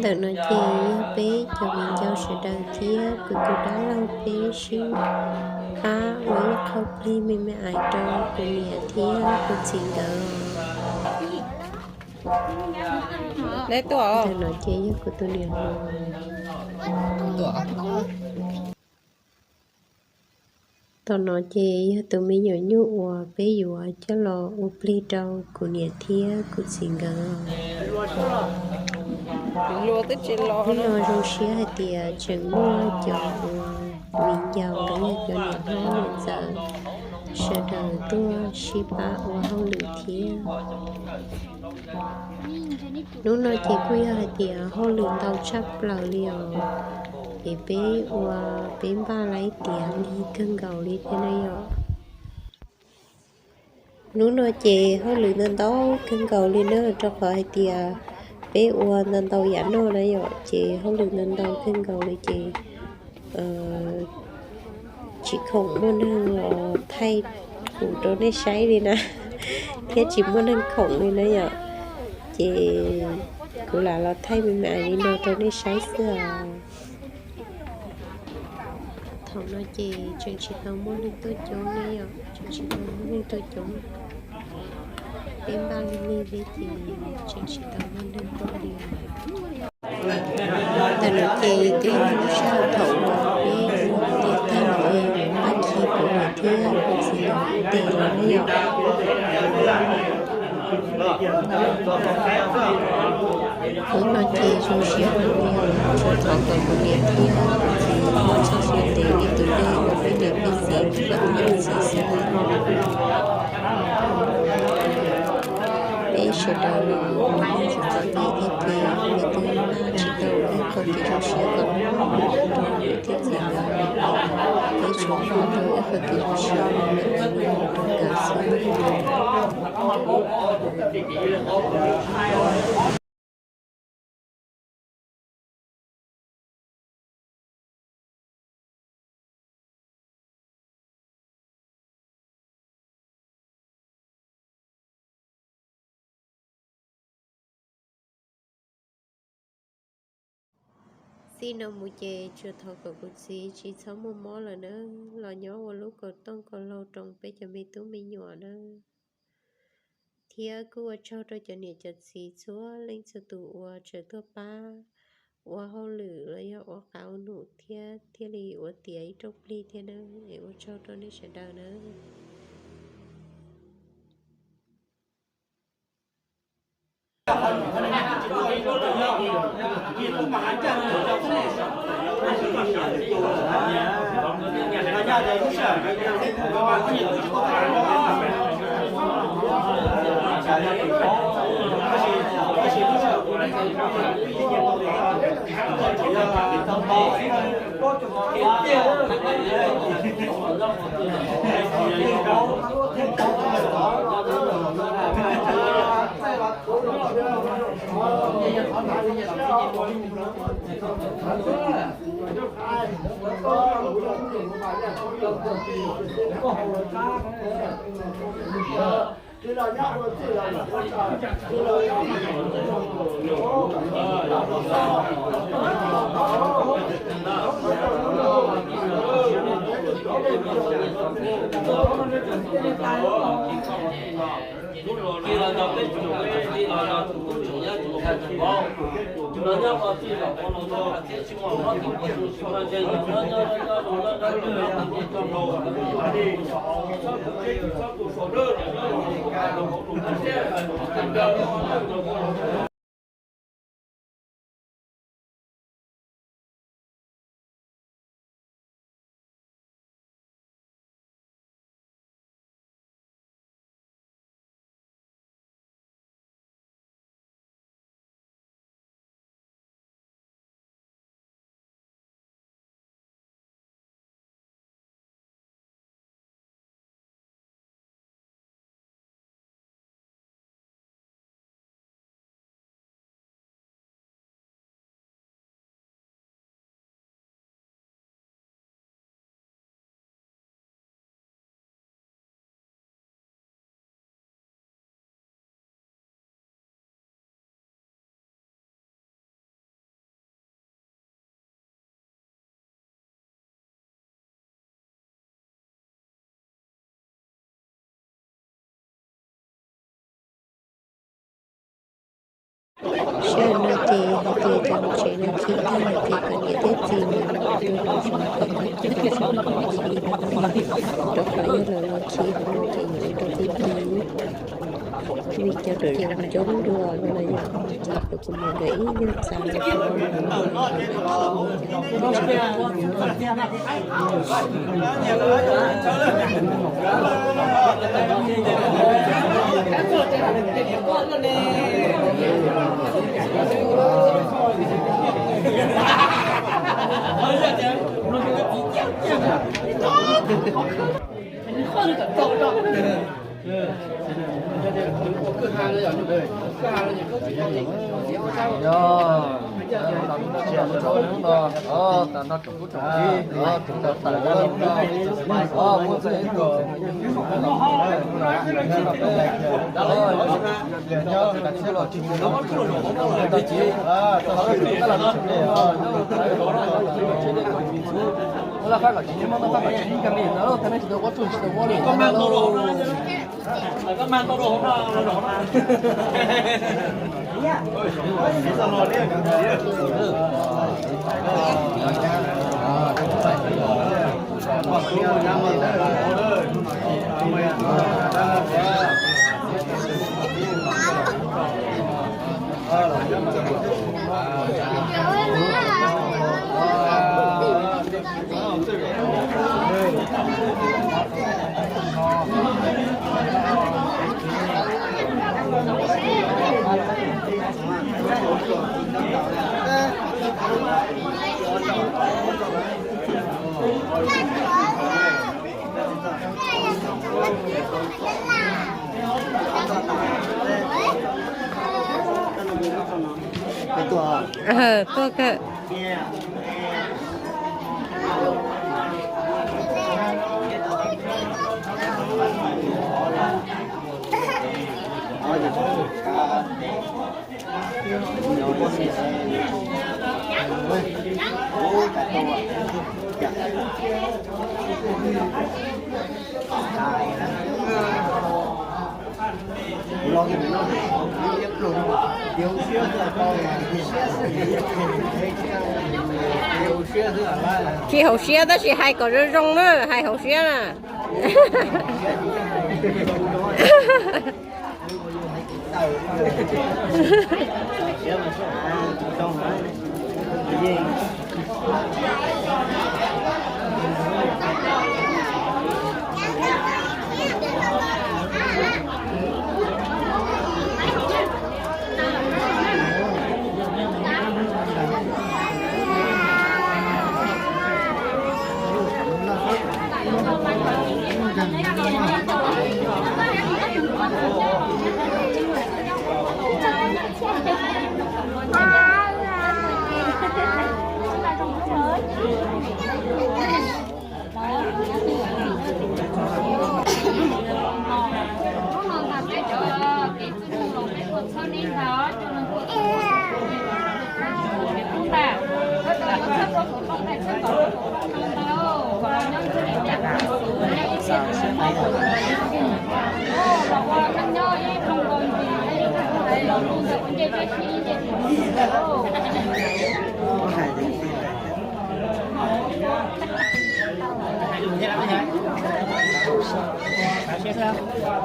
Ntawm no ces yog peb cov viv ncaus sawv daws thiab kuv tus dab laug peb sib pab ua ib qho plig me me ais rau kuv niam thiab kuv txiv nkawd. Ntawm no ces yog kuv tus niam hluas. Tom no ces yog tus me nyuam nyuj uas peb yuav coj los ua plig rau kuv niam thiab kuv txiv nkawd. Hnub no zoo siab hais tias tseem muaj cov uas viv ncaus los yog cov niam hlob niam ntxawm sawv daws tuaj sib pab ua hauj lwm thiab. Hnub no ces kuj yog hais tias hauj lwm ntau tshaj plaws li os, es peb ua peb npaj laib tiav lig kawg nkaus li thiab na yom. Hnub no ces hauj lwm ntau ntau kawg nkaus li na, rau qhov hais tias peb ua ntau ntau yam noj na yom, ces hauj lwm ntau ntau kawg nkaus li ces tsis khoom muaj neeg los thaij kuv rau nej saib li na, thiab tsis muaj neeg khoom li na yom, ces kuv lam los thaij me me li no rau nej saib xwb os. Thaum no ces tseem tsis tau muaj neeg tuaj coob ne yom, tseem tsis tau muaj neeg tuaj coob. Peb npaj lig lig li ces tseem tsis tau muaj neeg tuaj li. Ntawm no ces twb yog lub sij hawm thaum uas peb ua tiav tag los pab khi kuv niam thiab kuv txiv nkawd tes los ne yom. Hnub no ces zoo siab heev li, tsuas thov kom kuv niam thiab kuv txiv nkawd txoj sia ntev li tus dej uas peb niam peb txiv txoj sia xwb. Peb sawv daws los ua neej txom txom nyem thiab ces me tub npaj tsis tau ib qho kev zoo siab kom loj rau niam thiab txiv nkawd, peb tsuas npaj tau ib qho kev zoo siab me me rau nkawd xwb. Txij no mus ces tsuas thov kom kuv txiv tsis txhob muaj mob lawm nawb, los nyob ua lub kaum tooj kaum hlau rau peb cov me tub me nyuam nawb. Thiab kuj ua tsaug rau cov niam cov txiv txhua leej txhua tus uas tseem tuaj pab ua hauj lwm los yog ua qav ua num thiab thiaj li ua tiav ib rooj plig thiab nawb, es ua tsaug rau nej sawv daws nawb. Sij hawm no ces hais tias cov tsev no khi tag no ces cov niam thiab txiv mas los rau hauv zoov ces lawv kuj tsis tau sawv ntxov ntxiv li no, rau qhov yog lawv los khi hauv no ces yuav ua rau ti ti, vim cov ris ces los coob dua no na yom, ces lawv kuj muab nkawd ib nyuag txav los rau hauv no. Ua laj fab kom tsis muab noj fab kom tsis ib ka li no, tag neb tsis tau ua txuj tsis tau muab li. Tuaj kawg. Khi hauv siab tab sis hais kom zoo zoo na, hais hauv siab na.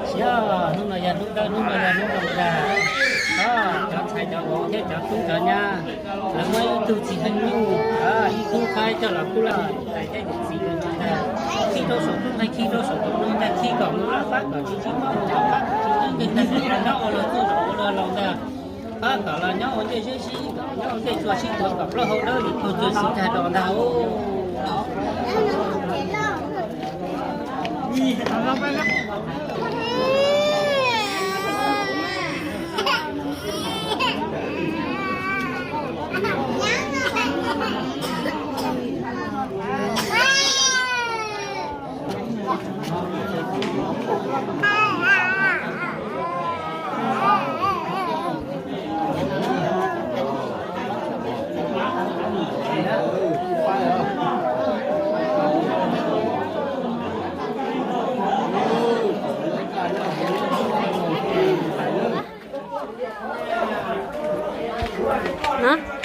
Siab, hnub no yog hnub dawb, hnub no yog hnub zoo dag. Cov ntxhais cov vauv thiab cov tub cov nyab, lawv muab ib tug txiv neej nyuj, ib tug qaib coj los pub lawm, tais thiab yawm txiv lawv tag, khi rau saum ntuj nqi, khi rau saum ntuj nqi, khi kom mus laj fab kom tsis tsis mob, mus laj fab kom tsis tsis nqi, nyob ua luag txuj zaum ua luag laus ntag. Fab kom los nyob ua ntej zeb sib, kom nyob ua ntej tsua sib tuav, kom plaub hau dawb li tug tsua sib tag rau ntag. Hov?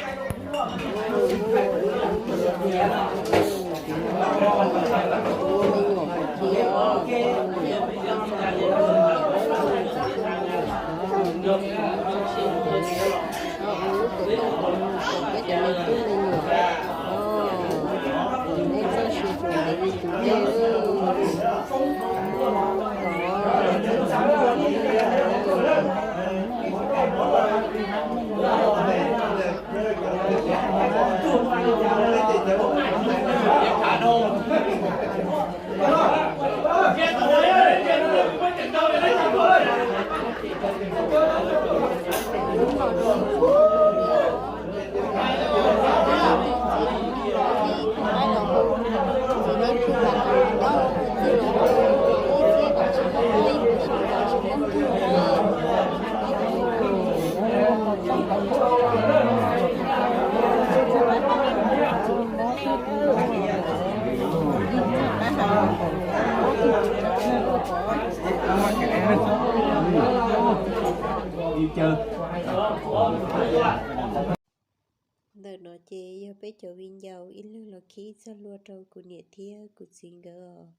Ntawm no ces yog peb cov viv ncaus ib leeg los khib ib txoj hlua rau kuv niam thiab kuv txiv nkawd os.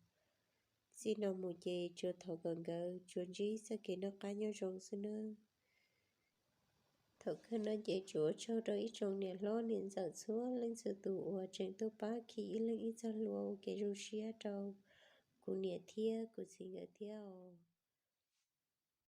Txij no mus ces tsuas thov kom nkawd tsuas ntsib txoj kev noj qab nyob zoo xwb nawb. Thaum kawg no ces tsuas ua tsaug rau ib tsoom niam hlob niam ntxawm txhua leej txhua tus uas tseem tuaj pab khib ib leeg ib txoj hlua ua kev zoo siab rau kuv niam thiab kuv txiv nkawd thiab os.